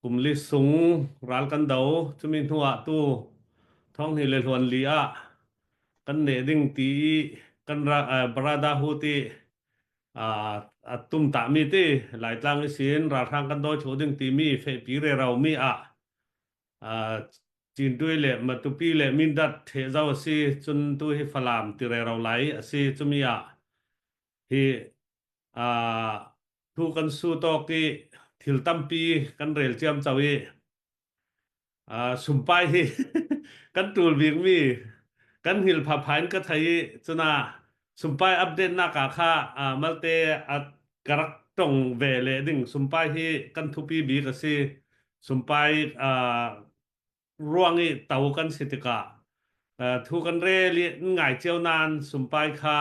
Kum li sung ral kan do. Cumi hnu ah tu thonghni le hluan li ah kan neh ding ti i kan ra, Barada hu ti a tum tami ti Laitlang i sin ralhrang kan dawi thlu ding timi fehpi rero mi ah Cintui le Matupi le Mindat thehzo a si cun tu hi Falam ti rero lai a si cumi ah hi thu kan su tawk i thil tampi kan rel ciam cho i sumpai hi kan tul bikmi kan hngil phapha in ka thei i cuna sumpai update nak ah kha malte a ka rak tong ve le ding sumpai hi kan thupi bik a si sumpai ruang i to kan si tikah thu kan rel i ngai cio nain sumpai kha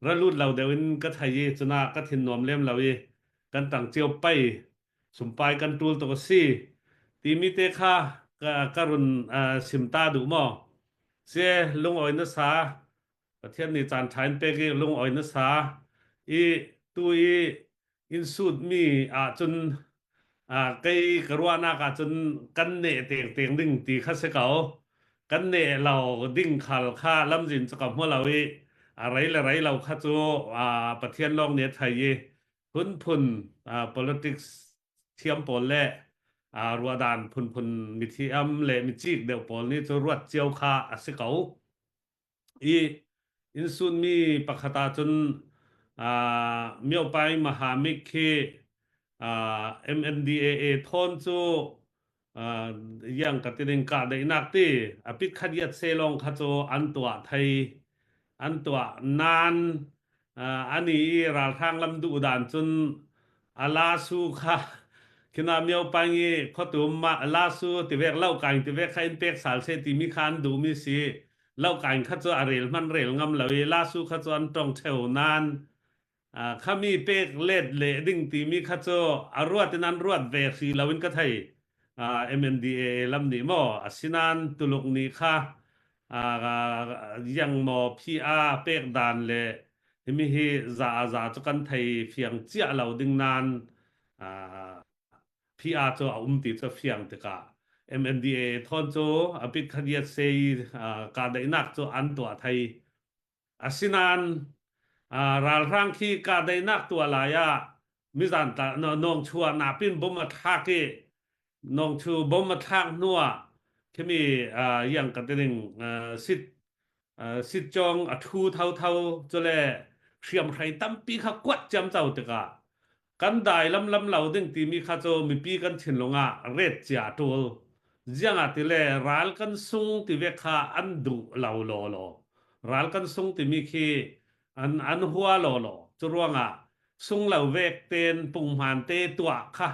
ra lut lo deuh in ka thei i cuna ka thin nuam lem lo i kan tang cio pei sumpai kan tul tuk a si timi te kha ka, ka run uh, sim ta duh maw se lungawi na sa Pathian nih caan ṭha in pek i lungawi na sa i tu i in sutmi ahcun uh, kei ka ruahnak ahcun kan neh teng teng ding ti kha si ko kan neh lo ding khal kha lamzin cu ka hmu lo i a rei le rei lo kha cu uh, Pathian lawng nih a thei i phunphun uh, politics thiam pawl le uh, ruahdan phunphun mithiam le micik deuh pawl nih cu ruat cio kha a si ko i inn sunmi pakhat ahcun uh, Myopai Mahamik khi uh, MNDAA thawn cu uh, yang ka tining kah daihnak ti a pit khat yat se long kha cu an tuah thei an tuah nan uh, ani i ralhrang lam duh dan cun ala su kha khina myo paing i khotum ma la su tivek lo kaing tivek kha in pek sal se timi kha an duh mi si lo kaing kha cu a rel hman rel ngam lo i la su kha cu an tong theu nan khami pek let le ding timi kha cu a ruat in an ruat ve hri lo in ka thei MNDAA lam nih maw asinan Tuluk nih kha yang maw PR pek dan le himi hi za za cu kan thei fiang ciah lo ding nan PR cu a um ti cu fiang tikah MNDAA thawn cu a pit khadiat sei ka daihnak cu an tuah thei Asinain ralhrang khi kahdaihnak tuah lai ah mizan ta nawngchu ah napin bom a thlak i nawngchu bom a thlak hnu ah khimi yang ka tining sit sitcawng a thu thotho cule hriamhrei tampi kha kuat ciamco tikah Kan dai lamlam lo ding timi kha cu mipi kan thinlung ah ret cia a ṭul. Ziangah tile ral kan sung ti ve kha an duh lo lawlaw. Ral kan sung timi khi an, an hua lawlaw. Cu ruangah sung lo vek ten punghman te tuah kha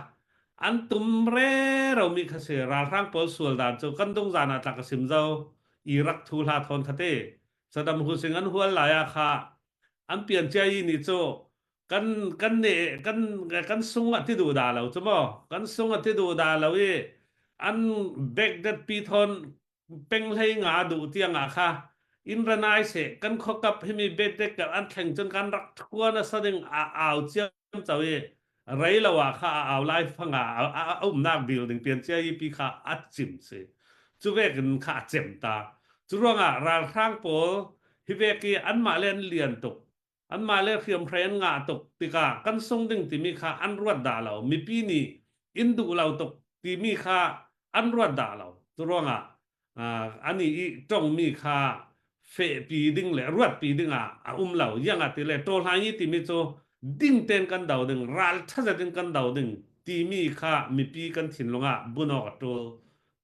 an tum reromi kha si. Ralhrang pawl sual dan cu kan dungzan ah tlak a sim zo. Iraq thu hla thawn kha te. Saddam Hussein an hual lai ah kha an pian cia i ni cu kan kan ne kan kan sung a ti duh da lo chu maw kan sung a ti duh da lo i an Baghdad pi thon peng hlei nga duh tiang ah kha in ranai se kan khokap himi Baghdad ka an thleng chun kan rak thuan a sading a au chiam chau i rei lo ah kha a au lai fanga a umnak building pian chia i pi kha a chim si chu vek in kha a chem ta chu ruangah ralhrang pawl hi vek i anmah le an lian tuk anmah le hriamhrei an ngah tuk tikah kan sung ding timi kha an ruat dah lo mipi nih in duh lo tuk timi kha an ruat dah lo cu ruangah ani i tongmi kha fehpi ding le ruatpi ding ah a um lo iangah ti le tawhlai timi cu ding ten kan do ding ral ṭhazat in kan do ding timi kha mipi kan thinlung ah bunawk a ṭul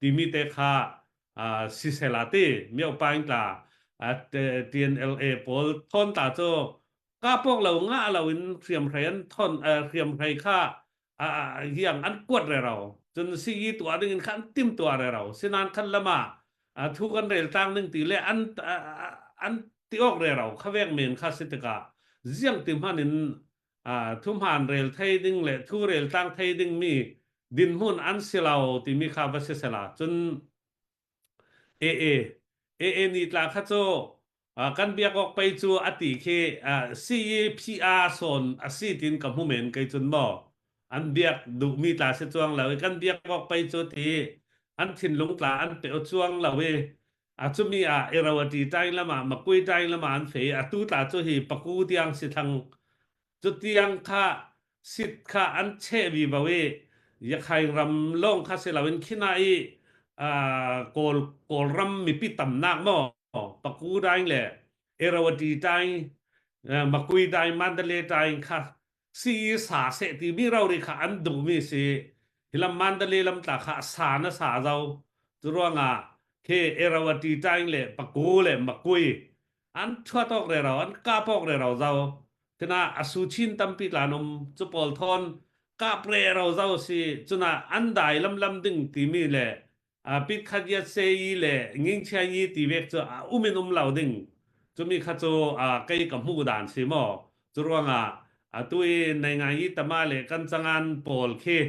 timi te kha sisela ti miopaing tla TNLA pawl thawn ta cu ka pok lo nga lo in hriamhrei an thon hriamhrei kha hiang an kuat re ro cun sii tuah ding in kha an tim tuah re ro sinan khan lama thu kan rel tlang ding ti le an an ti ok re ro kha vek men kha si tikah ziang ti hman in thu hmaan rel thei ding le thu rel tlang thei ding mi dinhmun an si lo timi kha va si sela cun AA AA ni tla kha cu kan biak awk pei cu a ti khi CEPR sawn a si tin ka hmu men kei cun maw. An biak duhmi tla si cuang lo i kan biak awk pei cu ti an thinlung tla an pe cuang lo i a cumi ah Irrawaddy taing lam ah Makui taing lam ah an fe i atu tla cu hi Paku tiang si thang cu tiang kha sit kha an cheh vi bo i Yakhaing ram lawng kha si loin khina i Kawl Kawlram mipi tamnak maw Paku daing le Irrawaddy taing Makui daing Mandalay taing kha si sa seh timi rori kha an duhmi si. Hi lam Mandalay lam tla kha sa na sa zo. Cu ruangah khi Irrawaddy taing le Paku le Makui an thuat awk rero an kap awk rero zo. Tina asu chin tampi tlan um cu pawl thawn kap rero zo si cuna an dai lam lam ding timi le pit khat yat se yi le nging chia yi ti vek cu a um in um lo ding cumi kha cu kei ka hmuh dan si maw cu ruangah atu i nei ngai yi tama le kan cangan pawl khi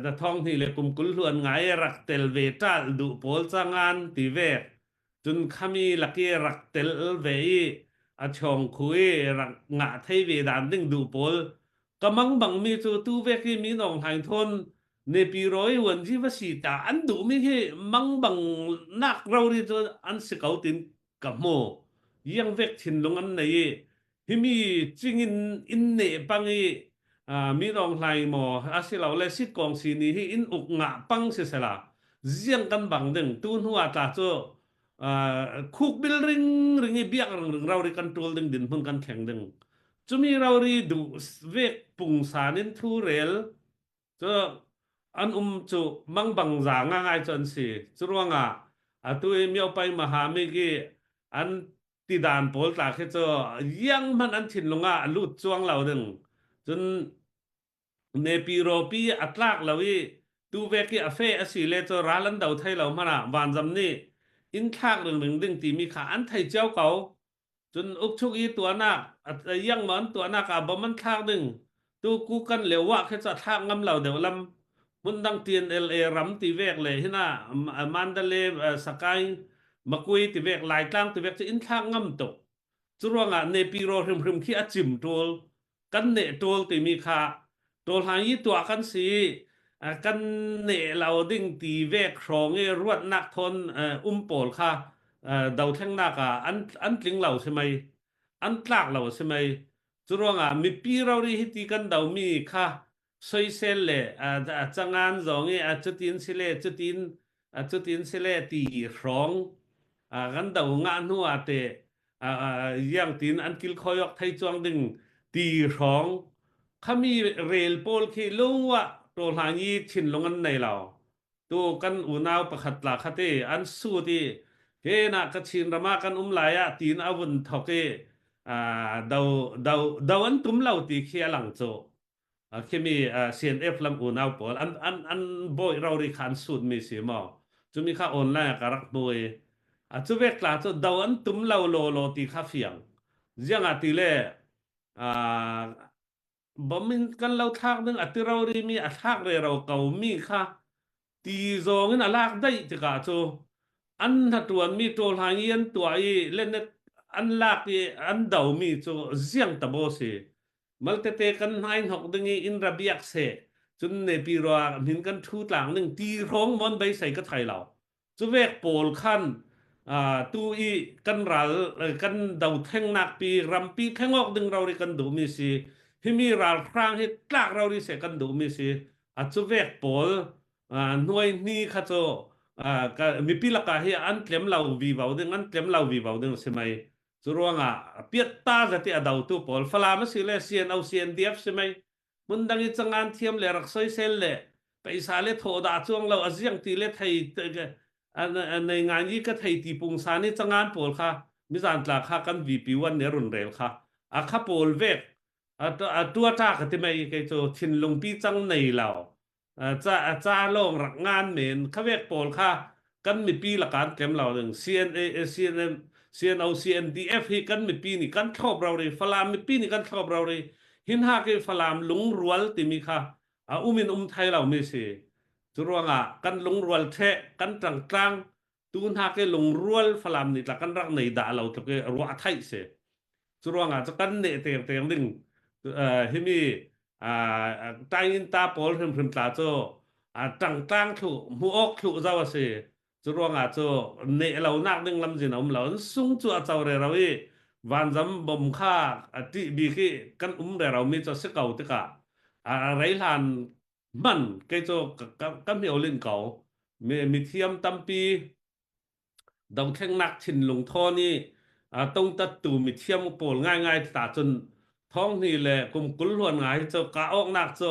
da thong hni le kum kul hluan ngai rak tel ve ṭal duh pawl cangan ti vek cun khami laki rak tel ve i a chong khu i rak ngah thei ve dan ding duh pawl ka mang bang mi cu tu vek i mi nong hlaing thon nepi roi wan ji va si ta an duh mi hi mang bang nak rori cu an si ko tin ka hmu yang vek thinlung an nei i himi chingin in ne pang i mi nong hlai maw asilo le sit kong si ni hi in uk nga pang si sela ziang kan bang ding tu hnu ah tla cu khuk bil ring ring i biak ring ring rori kan tul ding din hmun kan thleng ding cumi rori du vek pungsan in thu rel cu an um cu mangbang za nga ngai cu an si. Cu ruangah atu i miopai mahamik i an tidan pawl tla khi cu iang hmanh an thinlung ah a lut cuang lo ding. Cun nepi ropi a tlak lo i tuvek i a fe a si le cu ral an do thai lo hmanh ah vanzam nih in thlak ringring ding timi kha an thei cio ko. Cun ukchuk i tuahnak, iang maw an tuahnak ah bom an thlak ding tu kukan le wah khi cu a thlak ngam lo deuh lam. Hmundang TNLA ram ti vek le hina Mandalay, Sakaing, Makui ti vek, Laitlang ti vek cu in thlak ngam tuk. Cu ruangah Nepiro hrimhrim khi a cim ṭul. Kan neh ṭawl timi kha ṭawlhang i tuah kan si kan neh lo ding ti vek hrawng i ruatnak thawn um pawl kha dothlengnak ah an an tling lo si mei an tlak lo si mei cu ruangah mipi rori hi ti kan domi kha soisel le cangan zong i cutin sile cutin cutin sile ti hrawng kan do ngah hnu ah te iang tin an kil khoi ok thei chuang ding ti hrawng khami rel pawl khi lungwa to hlang i thinlung an nei lo tu kan unau pakhat la khate an su ti he na ka chin rama kan um lai ah tin a vun thok i do do do an tum lo ti khi alang chu khimi CNF lam unau pawl an an an bawi rori kha an sut mi si maw cumi kha online ah ka rak hmu i a cu vek tla cu do an tum lo law law ti kha fiang ziang ah ti le bom in kan lo thlak ding a ti rori mi a thlak re ro ko mi kha ti zawng in a lak daih tikah cu an hnaṭuan mi ṭawlhang i an tuah i lenet an lak i an do mi cu ziang tabo si maltete kan hnai hnok ding i in ra biak seh cun nepi rua hmin kan ṭhu tlang ning ti hrawng mon beisei ka thai lo cu vek pawl khan tu i kan ral kan do thengnak pi rampi thengok ding rori kan duh mi si himi ralhrang hi tlak rori se kan duh mi si a cu vek pawl hnuai hni kha cu mipi lakah hi an tlem lo vivo ding an tlem lo vivo ding si mei cu ruangah piatta zati a dotu pawl Falam a si le CNO CNDF si mei hmundang i cangan thiam le rak soisel le paisa le thaw dah chuang lo a ziang ti le thei nei ngai i ka thei ti pungsan i cangan pawl kha mizan tla kha kan VP1 ne run rel kha a kha pawl vek a tua ta ka ti mei kei cu thinlung pi cang nei lo ca ca lawng rak ngan men khavek pawl kha kan mipi lakan tlem lo ding CNA CNM CNO CNDF hi kan mipi nih kan thlop ro ri Falam mipi nih kan thlop ro ri hin ha ke Falam lungrual timi kha a um in um thai lo mi si cu ruangah kan lungrual the kan tangtlang tu hna ke lungrual Falam nih tla kan rak nei dah lo tluk i ruah thaih si cu ruangah cu kan ne teng teng ding himi. Taing ta pawl hrimhrim tla cu ṭangtlang thlu hmuh awk thlu zo a si. Cu ruangah cu neh lo nak ding lamzin a um lo. An sung cu a co rero i vanzam bom kha a ṭih bik i kan um rero mi cu a si ko tikah a rei hlan hman kei cu ka hmiolin ko. Mithiam tampi Dothlennak thinlung thawn i tongtattu mithiam pawl ngaingai ta cun thonghni le kum 20 hluan ngai cu kah awknak cu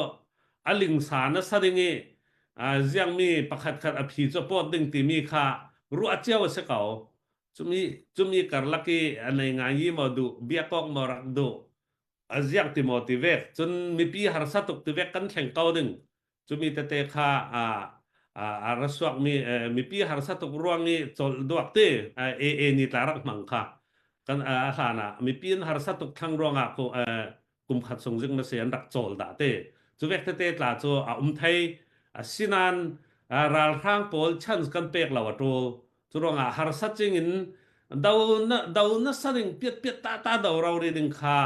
a lingsa nasa ding i ziangmi pakhatkhat a phi cu pawt ding timi kha ruah cio a si ko. Cumi cumi karlak i a nei ngai i maw duh biakawk maw rak duh a ziang ti maw ti vek cun mipi harsa tuk ti vek kan thleng ko ding cumi tete kha a a ra suakmi mipi harsa tuk ruang i cawlh duak ti AA ni tla rak hmang kha kan a hlan ah mipi an harsa tuk thlang ruangah kum khat sung zing ma se an rak cawl dah te cu vek tete tla cu a um thei asinan ralhrang pawl chance kan pek lo a ṭul Cu ruangah harsa cing in do na do nasa ding piat piat ta ta do ro ri ding kha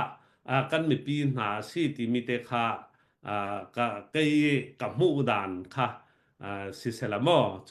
kan mipi hna a si timi te kha ka kei ka hmuh dan kha si sela maw cun.